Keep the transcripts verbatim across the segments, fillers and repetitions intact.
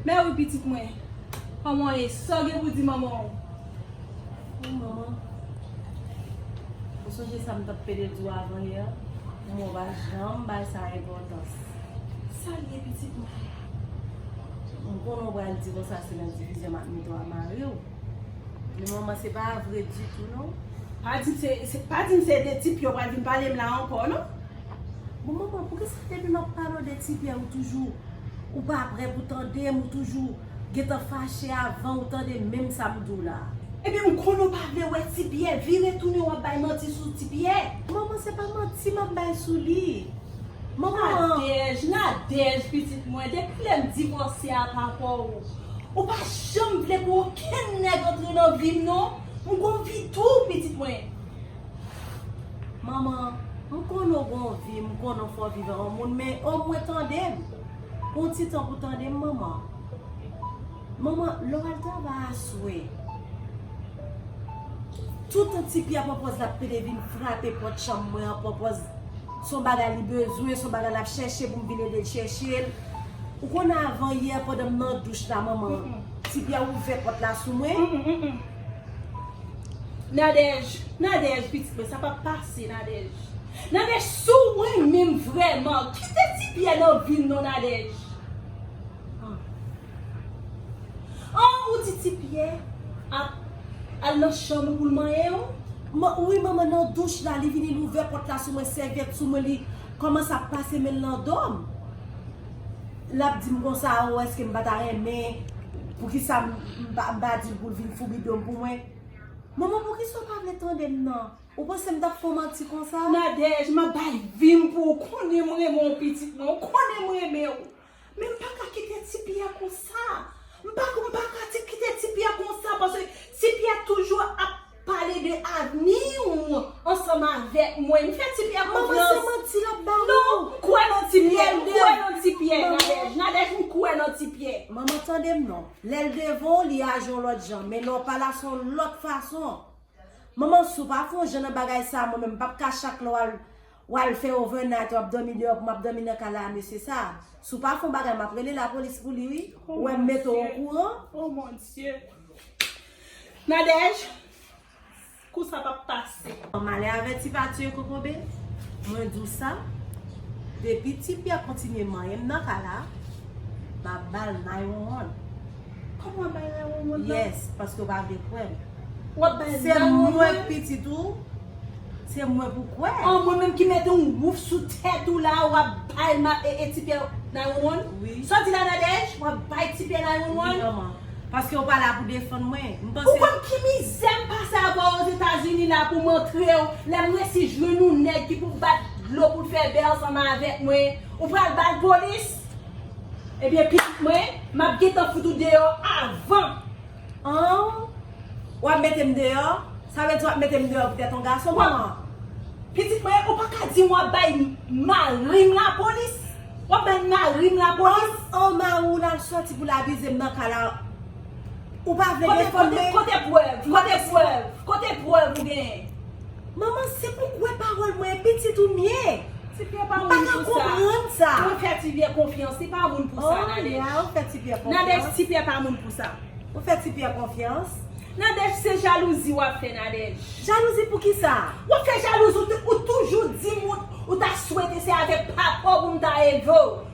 Lè wi pitit mwen. Kòman w ye? Sa w gen pou di manman w? Wi, manman. Ou sonje sa m t ap pede di w avan yè? Manman w pa janm bay sa enpòtans. Sa l ye, pitit mwen? M konnen w pral di konsa se nan divizyon m ap mete w ak mari w. Men manman, se pa vre ditou, non. Pa di m se, se, pa di m se de Ti Pyè w pral vin pale m la ankò, non. Bon, manman, poukisa depi m ap pale w de Ti Pyè, ou toujou, ou pa prè pou tande m, ou toujou gentan fache avan ou tande menm sa m di w la. Ebyen, m konnen w pa vle wè Ti Pyè, vire tounen w ap bay manti sou Ti Pyè. Manman, se pa manti m ap bay sou li. Manman. Nadège, Nadège, pitit mwen, depi lè m divòse a papa w, ou pa janm vle pou okenn nèg antre nan vi m, non. M gon vi tou, pitit mwen. Manman, m konnen w gon vi, m konnen w fè w viv ak yon moun, men omwen tande m. Pran yon ti tan pou tande m, manman. Manman, lè w al travay aswè, toutan Ti Pyè ap pran pòz l ap pede vin frape pòt chanm mwen an, pran pòz se yon bagay li bezwen, se yon bagay l ap chèche pou m vin ede l chèche l. Ou konnen avan yè, pandan m nan douch la, manman, Ti Pyè ouvè pòt la sou mwen. Nadège, Nadège, pitit mwen, sa p ap pase, Nadège. Nadège, si w renmen m vrèman, kite Ti Pyè nan vi n non, Nadège. An, ou di Ti Pyè ap al nan chanm ou pou l manyen w? Wi, manman, nan douch la, li vini, li ouvè pòt la sou mwen, sèvyèt sou mwen, li kòmanse ap pase men l nan do m. L ap di m konsa, o, èske m pa ta renmen? Poukisa m, m pa, m pa di l pou l vin foubi do m pou mwen? Manman, poukisa w pa vle tande m nan? Ou panse m t ap fè w manti konsa? Nadège, m ap bay vi m pou ou. Konnen m renmen w, pitit mwen. Ou konnen m renmen w. Men m pa ka kite Ti Pyè konsa. M pa, m pa ka ti, kite Ti Pyè konsa, paske Ti Pyè toujou ap pale de avni w ansanm avèk mwen. M fè Ti Pyè konfyans. Manman, se manti l ap ba w. Non, m kwè nan Ti Pyè. M kwè nan Ti Pyè, Nadège. Nadège, m kwè nan Ti Pyè. Manman, tande m non. Lè l devan w, li aji yon lòt jan. Men lè w pa la, se yon lòt fason. Manman, si w pa fè yon jan nan bagay sa, mwen menm, m p ap ka chak lè w al, w al fè overnight, w ap dòmi deyò pou m ap dòmi nan kay la, mesye sa. Si w pa fè yon bagay, m ap rele lapolis pou li, wi. Ou wè m mete w okouran. Oh, mon Dieu. Nadège, kou sa p ap pase. Malè avèti pa tiye kokobe. Mwen di w sa. Depi Ti Pyè kontinye manyen m nan kay la, m ap ba l nine one one. Kòman w ap bay nine one one nan? Yes, paske w pa vle kwè m. W ap bay nine one one? Se mwen k pitit ou, se mwen pou kwè. An, mwen menm ki mete yon wouf sou tèt ou la, w ap bay ma, e, e Ti Pyè nine one one? Wi. Sa w di la, Nadège? W ap bay Ti Pyè nine one one? Wi, manman. Paske w pa la pou defann mwen. M panse. Ou konn ki mizè m pase avè w Ozetazini la pou m antre w, lè m resi jwenn yon nèg ki pou bat dlo pou l fè bè ansanm avèk mwen, ou pral ba l polis? Ebyen, pitit mwen, m ap gentan fout ou deyò avan. An? W ap mete m deyò? Sa vle di w ap mete m deyò poutèt yon gason, manman? Pitit mwen, ou pa ka di m w ap bay mari m lapolis. W ap bay mari m lapolis. An, an, mari w la sòti pou l abize m nan kay la. Ou pa vle defann mwen? Kote prèv? Kote prèv? Kote prèv ou genyen? Manman, se pou kwè pawòl mwen, pitit ou m ye. Ti Pyè pa moun pou sa. M pa ka konprann sa. Mwen fè Ti Pyè konfyans, li pa moun pou sa, Nadège. Oh, yeah, ou fè Ti Pyè konfyans. Nadège, Ti Pyè pa moun pou sa. Ou fè Ti Pyè konfyans. Nadège, se jalouzi w ap fè, Nadège. Jalouzi pou kisa? W ap fè jalouzi, ou t-, ou toujou di m ou, ou ta swete se avèk papa w pou m ta elve w.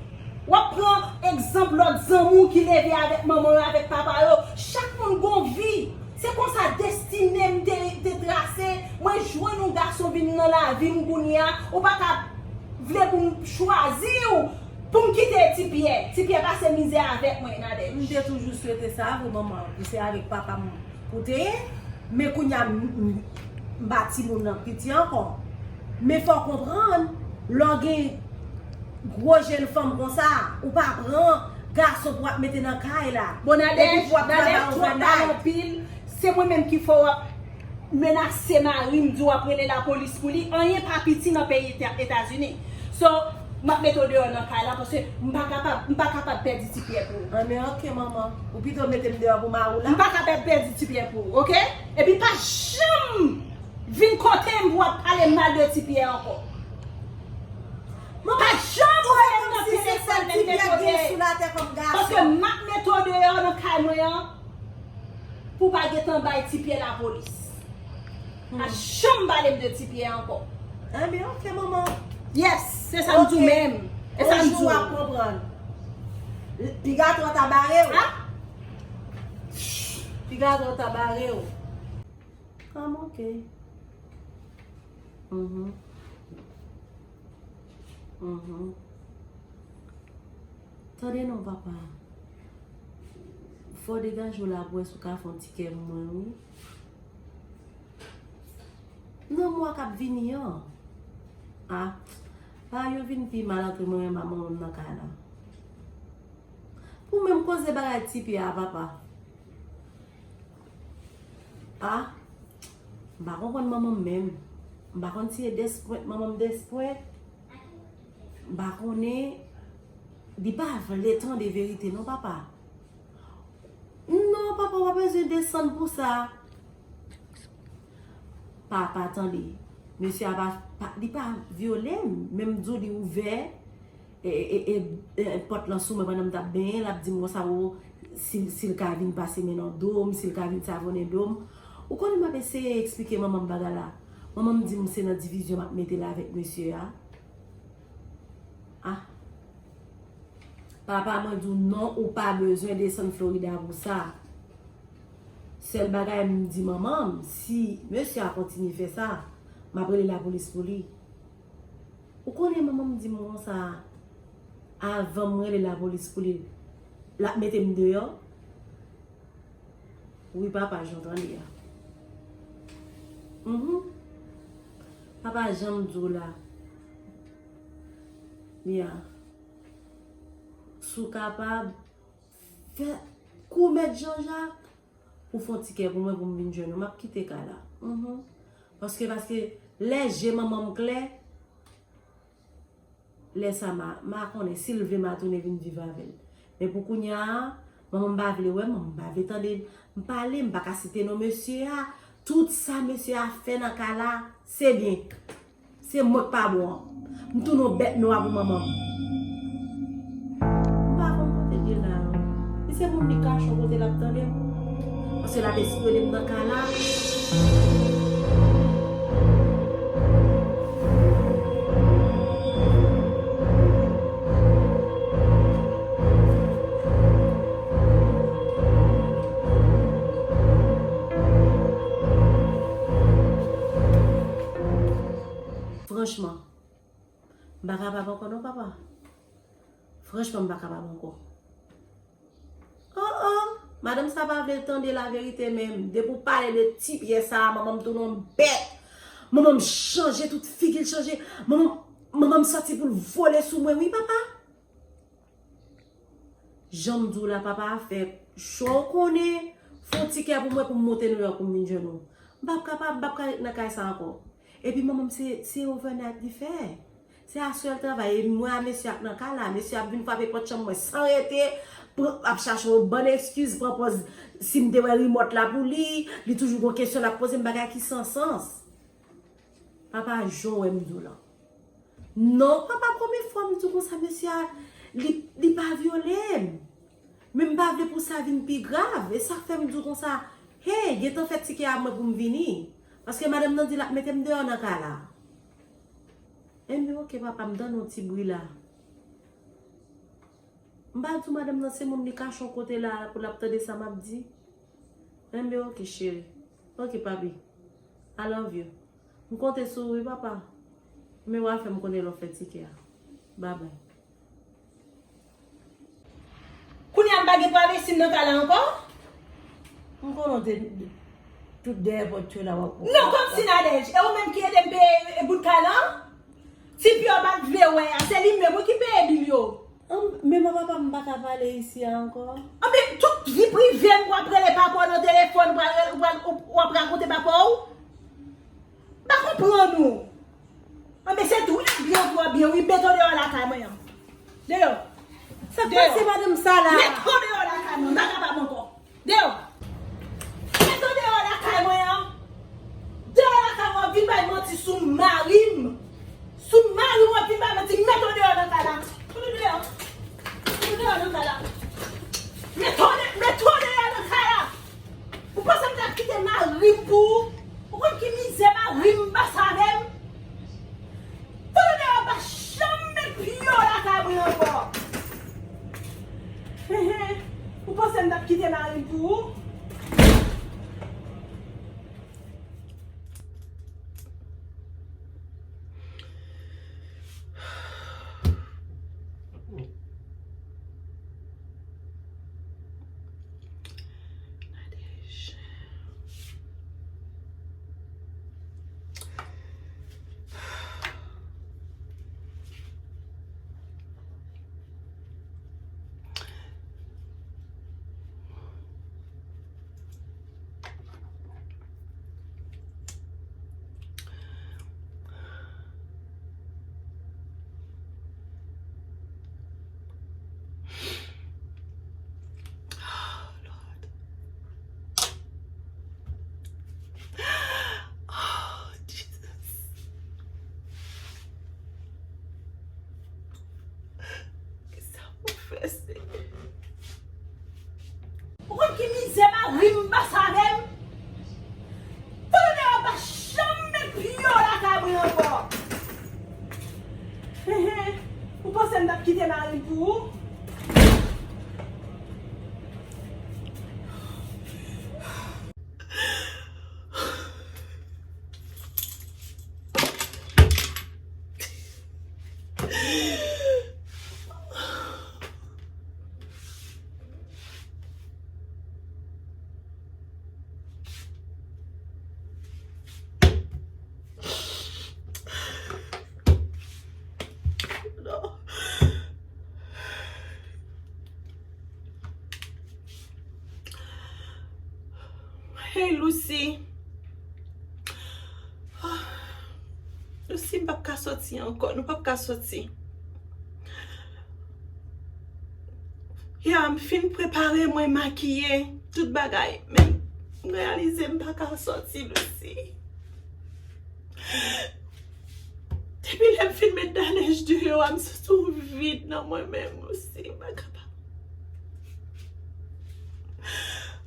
W ap pran egzanp lòt zanmi w ki leve avèk manman yo, avèk papa yo. Chak moun gon vi. Se konsa destine m te, te trase. Mwen jwenn yon gason vin nan lavi m kounye a. Ou pa ka vle pou m chwazi w, pou m kite Ti Pyè. Ti Pyè pase mizè avèk mwen, Nadège. M te toujou swete sa vre, manman, pou se avèk papa m pou te ye. Men kounye a, m, m, m pa timoun nan piti ankò. Men fò w konprann, lè w gen gwo jèn fanm konsa, ou pa pran gason pou w ap mete nan kay la. Bon, Nadège, epi pou w ap travay overnight. Nadège, twòp pale anpil. Se mwen menm ki fè w ap menase mari m, di w ap rele lapolis pou li. Anyen pa piti nan peyi Eta-, Etazini. So, m ap mete w deyò nan kay la, paske m pa kapab, m pa kapab pèdi Ti Pyè pou ou. Anben, oke, manman. Ou pito mete m deyò pou mari w la? M pa kapab pèdi Ti Pyè pou ou, oke? Epi pa janm vin kote m pou w ap pale mal de Ti Pyè ankò. Pa janm voye m nan pye lekòl, men m mete w deyò. Paske m ap mete w deyò nan kay mwen an pou w pa gentan bay Ti Pyè lapolis. Pa janm pale m de Ti Pyè ankò. Enben, oke, manman. Yes, se sa m di w menm. E sa m di w. Yon jou w ap konprann. Piga twò ta bare w. Piga twò ta bare w. Kòm oke. Mhm. Mhm. Tande non, papa. Fò w degaje w la pou wè si w ka fè yon ti kè pou mwen, wi. Nan mwa k ap vini an. A, bagay yo vin pi mal antre mwen menm ak manman m nan kay la. Pou menm koze bagay Ti Pyè a, papa. A, m pa konprann manman m menm. M pa konn si e dèspwent manman m dèspwent. M pa konnen, li pa vle tande verite non, papa. Non, papa, w pa bezwen desann pou sa. Papa, tande. Mesye a pa, pa, li pa vyole m, men m di w li ouvè e, e, e, e, pòt lan sou mwen pandan m t ap benyen, l ap di m konsa, o, si, si l ka vin pase men nan do m, si l ka vin savonnen do m. Ou konnen m ap eseye eksplike manman m bagay la. Manman m di m se nan divizyon m ap mete l avèk mesye a. A. Papa mwen di w non, ou pa bezwen desann Florida pou sa. Sèl bagay m di manman m, si mesye a kontinye fè sa, m ap rele lapolis pou li. Ou konnen manman m di m konsa, avan m rele lapolis pou li, l ap mete m deyò. Wi, papa, jan w tande a. Mhm. Papa, jan m di w la. Mia, si w kapab, fè kou Mèt Jan Jak pou fè yon ti kè pou mwen, pou m vin jwenn ou. M ap kite kay la. Mhm. Paske, paske lè je manman m klè, lè sa m a, m a konnen si l vle m a tounen vin viv avè l. Men pou kounye a, manman m pa vle wè m, m pa vle tande m pale, m pa ka site non mesye a. Tout sa mesye a fè nan kay la, se byen. Se mwen k pa bon an. M tounen yon bèt nwa pou manman m. M pa konn kote l ye la non. Li se moun li kache yon kote l ap tande m. Paske l ap espyone m nan kay la. Franchman, m pa kapab ankò non, papa. Franchman, m pa kapab ankò. Oh, oh, madanm sa pa vle tande laverite menm. Depi w pale de ti pyè sa a, manman m tounen yon bèt. Manman m chanje, tout figi l chanje. Manman, manman m sòti pou l vole sou mwen, wi, papa. Jan m di w la, papa, fè cho w konnen, fè yon ti kè pou mwen pou m monte Nouyòk pou m vin jwenn ou. M p ap kapab, m p ap ka ret nan kay sa ankò. Epi manman m se, se overnight li fè. Se aswè l travay. E mwen a mesye a k nan kay la. Mesye a ap vin frape pòt chanm mwen san rete, pran, ap chache yon bann ekskiz, pran pòz si m te wè rimòt la pou li, li toujou gon kesyon l ap poze m, bagay ki san sans. Papa, jan w wè m di w lan. Non, papa, premye fwa m di w konsa, mesye a, li, li pa vyole m. Men m pa vle pou sa vin pi grav. E sa k fè m di w konsa, hey, gentan fè ti kè a mwen pou m vini. Paske madanm nan di l ap mete m deyò nan kay la. Enben, oke, papa, m tande yon ti bri la. M pa di w madanm nan se moun li kache yon kote la pou l ap tande sa m ap di. Enben, oke, cheri. Oke, papi. I love you. M konte sou ou, wi, papa. Men w a fè m konnen lè w fè ti kè a. Babay. Kounye a m pa gen travèse m nan kay la ankò? M konnen w te tout dèyè pòt yo la w ap. Non, kòmsi Nadège. E ou menm ki ede m peye bout kay la? Ti pyè w pa t vle wè a, se li menm wi ki peye bil yo. Ann, men mwen papa m pa ka pale isi a ankò. Anben, tout vi prive m w ap rele papa w nan telefòn, w ap, w ap, w ap rakonte papa w. M pa konprann ou. Anben, se tou, w ap byen, w ap byen, wi, mete w deyò lakay mwen an. Deyò. Sa k pase madanm sa la? Mete w deyò lakay mwen, m pa kapab ankò. Deyò. Mete w deyò lakay mwen an. Deyò lakay mwen, w ap vin bay manti sou mari m. Sou mari m, w ap vin bay manti, mete w Ri m pou ou. Ou konn ki mizè mari m pase avè m? Tande deyò, pa janm met pye w lakay mwen ankò. Hen, hen. Ou panse m t ap kite mari m pou ou? Nadège. Oh, Lord. Oh, Jesus. Kisa pou fè, Senyè? Ou konn ki mizè mari m pase avè m? Tande deyò, pa janm met pye w lakay mwen ankò. Hen, hen. Ou panse m t ap kite mari m pou ou? Non. Hey, Lucy. Lucy, m p ap ka soti ankò. Nou p ap ka soti. Ya, m fin prepare, mwen makiye, tout bagay. Men, m reyalize m pa ka soti, Lucy. Depi lè m fin met Nadège deyò a, m santi yon vid nan mwen menm, Lucy. M pa kapab.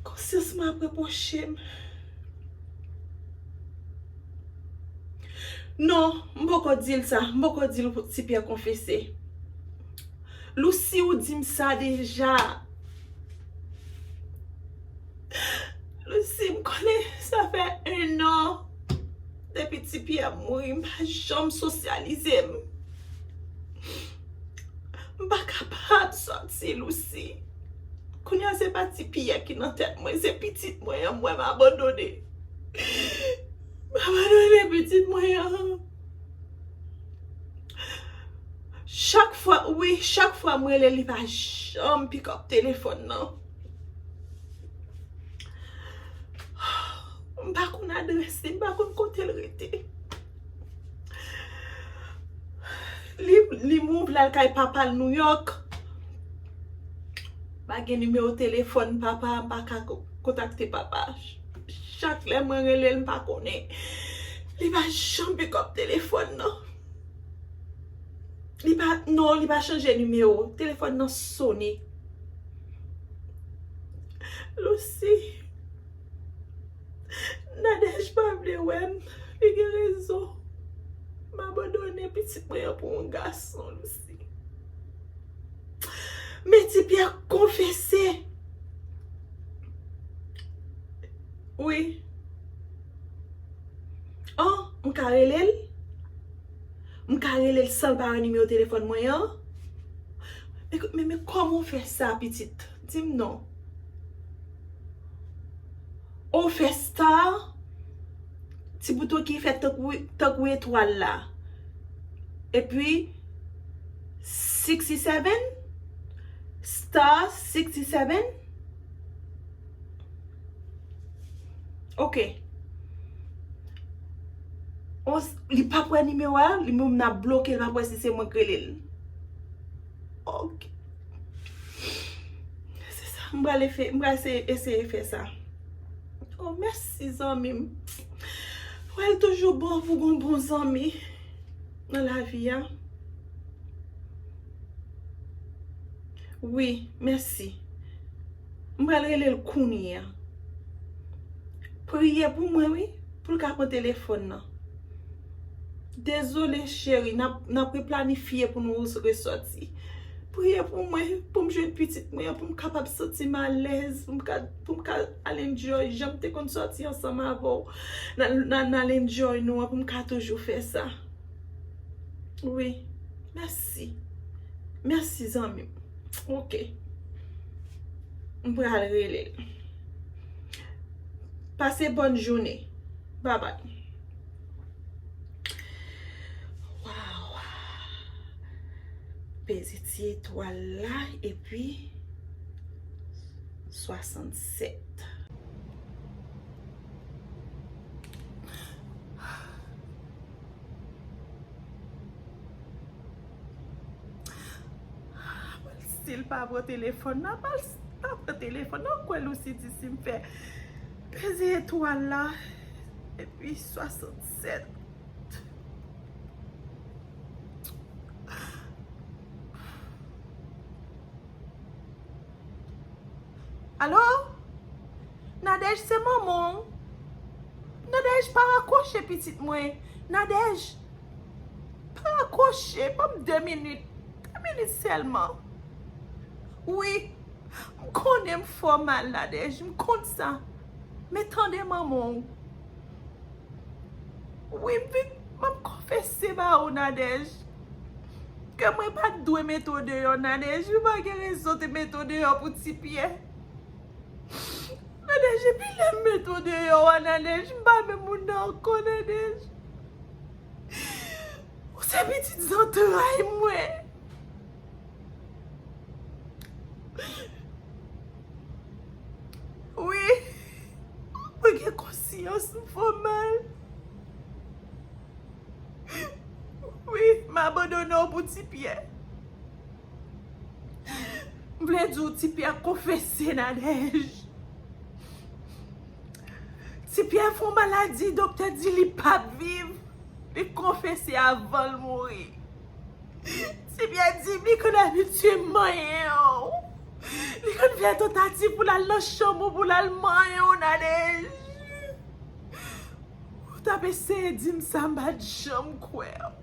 Konsyans mwen ap repwoche m. Non, m poko di l sa. M poko di l pou Ti Pyè konfese. Lucy, ou di m sa deja. Lucy, m konnen sa fè en an depi Ti Pyè mouri, m pa janm sosyalize m. M pa kapab sòti, Lucy. Kounye a se pa Ti Pyè ki nan tèt mwen, se pitit mwen an, m wè m abandone. M abandone pitit mwen an. Chak fwa, wi, chak fwa m rele, li pa janm pick up telefòn nan. M pa konn adrès li, m pa konn kote l rete. Li, li move, l al kay papa l Nouyòk. Pa gen nimewo telefòn papa, m pa ka ko-, kontakte papa. Chak lè mwen rele l, m pa konnen. Li pa janm pick up telefòn nan. Li pa, non, li pa chanje nimewo. Telefòn nan sone. Lucy. Nadège pa vle wè m. Li gen rezon. M abandone pitit mwen an pou yon gason, Lucy. Men Ti Pyè konfese. Wi. An, m ka rele l? M ka rele l san l pa wè nimewo telefòn mwen an? Men, men, men kòman w fè sa, pitit? Di m non. Ou fè star, ti bouton ki fèt tankou, tankou etwal la. Epi, sixty seven, star sixty seven. Ok. On, li p ap wè nimewo a, li menm n ap bloke, li p ap wè si se mwen k rele l. Ok. Se sa, m pral efe-, m pral eseye, eseye fè sa. Oh, mèsi, zanmi m. Wè, l toujou bon pou gon bon zanmi nan lavi a. Wi, mèsi. M pral rele l kounye a. Priye pou mwen, wi, pou l ka pran telefòn nan. Dezole, cheri, n ap, n ap replanifye pou nou resòti. Priye pou mwen, pou m jwenn pitit mwen an, pou m kapab santi m alèz, pou m ka, pou m ka al enjoy, jan m te konn sòti ansanm avè w, n al, n al, n al enjoy nou an, pou m ka toujou fè sa. Wi. Mèsi. Mèsi, zanmi m. Ok. M pral rele l. Pase bòn jounen. Babay. Waw. Peze ti etwal la epi swasannsèt. Si l pa pran telefòn nan, pa l pa pran telefòn nan, kwè Lucy di si m fè peze etwal la, epi swasannsèt. Alo? Nadège, se manman w. Nadège, pa rakwoche, pitit mwen. Nadège, pa rakwoche. Ban m de minit. De minit sèlman. Wi, m konnen m fè w mal, Nadège. M konn sa. Men tande manman w. Wi, m vin, m ap konfese ba ou, Nadège, ke mwen pa t dwe mete w deyò, Nadège. Ou pa gen rezon te mete w deyò pou Ti Pyè. Nadège, epi lè m mete w deyò a, Nadège, m pa menm moun nan ankò, Nadège. Ou se pitit zantray mwen. Wi, mwen gen konsyans m fè w mal. Wi, m abandone w pou Ti Pyè. M vle di w, Ti Pyè konfese, Nadège. Ti Pyè fè yon maladi, doktè di li p ap viv. Li konfese avan l mouri. Ti Pyè di m li konn abitye manyen w. Li konn fè tantativ pou l al nan chanm ou, pou l al manyen w, Nadège. Ou t ap eseye di m sa, m pa t janm kwè w.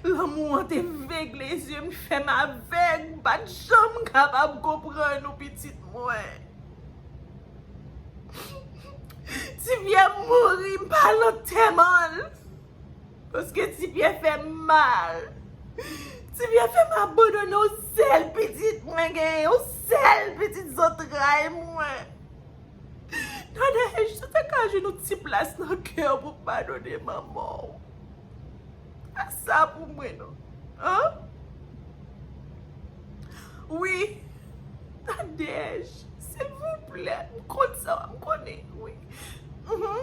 Lanmou an te vegle zye m, fè m avèg, m pa t janm kapab konprann ou, pitit mwen. Ti Pyè mouri, m pa al antèman l. Paske Ti Pyè fè m mal. Ti Pyè fè m abandone yon sèl pitit mwen genyen, yon sèl pitit zantray mwen. Nadège, si w te ka jwenn yon ti plas nan kè w pou w padone manman w. Fè sa pou mwen non. An? Wi. Nadège, silvouplè. M konn sa, m konnen, wi. Mhm.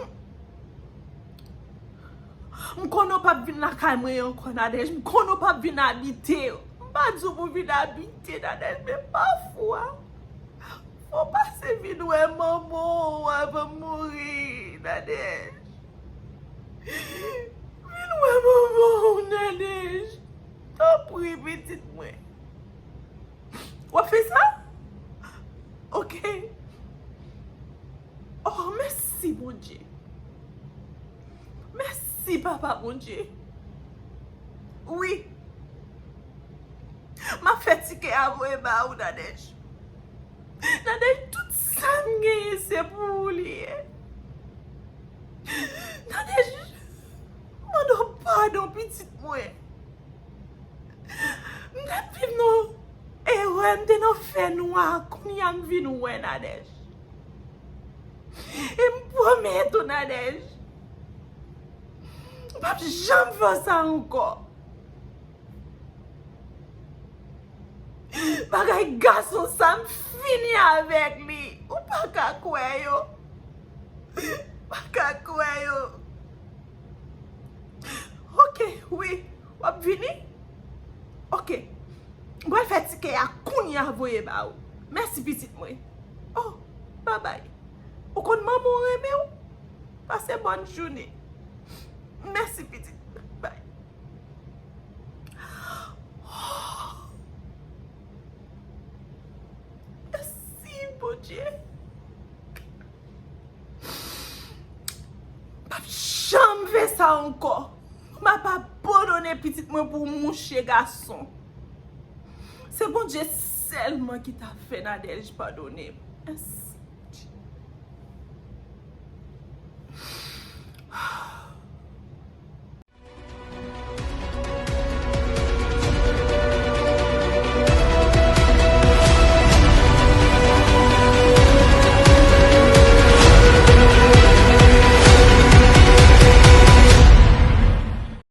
M konnen w p ap vin lakay mwen ankò, Nadège. M konnen w p ap vin abite. M pa di w pou w vin abite, Nadège, men pafwa, fò w pase vin wè manman w avan m mouri, Nadège. Vin wè manman w, Nadège. Tanpri, pitit mwen. W ap fè sa? Ok. Oh, mèsi, Bondye. Mèsi, Papa Bondye. Wi. M ap fè tikè a voye ba ou, Nadège. Nadège, tout sa m genyen, se pou ou li ye. Nadège, m mande w padon, pitit mwen. M t ap viv nan erè, m te nan fènwa, kounye a m vin wè, Nadège. E m pwomèt ou, Nadège, m p ap janm fè sa ankò. Bagay gason sa, m fini avèk li. Ou pa ka kwè yo. Ou pa ka kwè yo. Ok, wi. W ap vini? Ok. M pral fè tikè a kounye a voye ba ou. Mèsi, pitit mwen. Oh, babay. Ou konn manman w renmen w? Pase bòn jounen. Mèsi, pitit. Bay. Mèsi, Bondye. Sa ankò. M ap abandone pitit mwen pou mouche gason. Se Bondye sèlman ki ta fè Nadège padone m.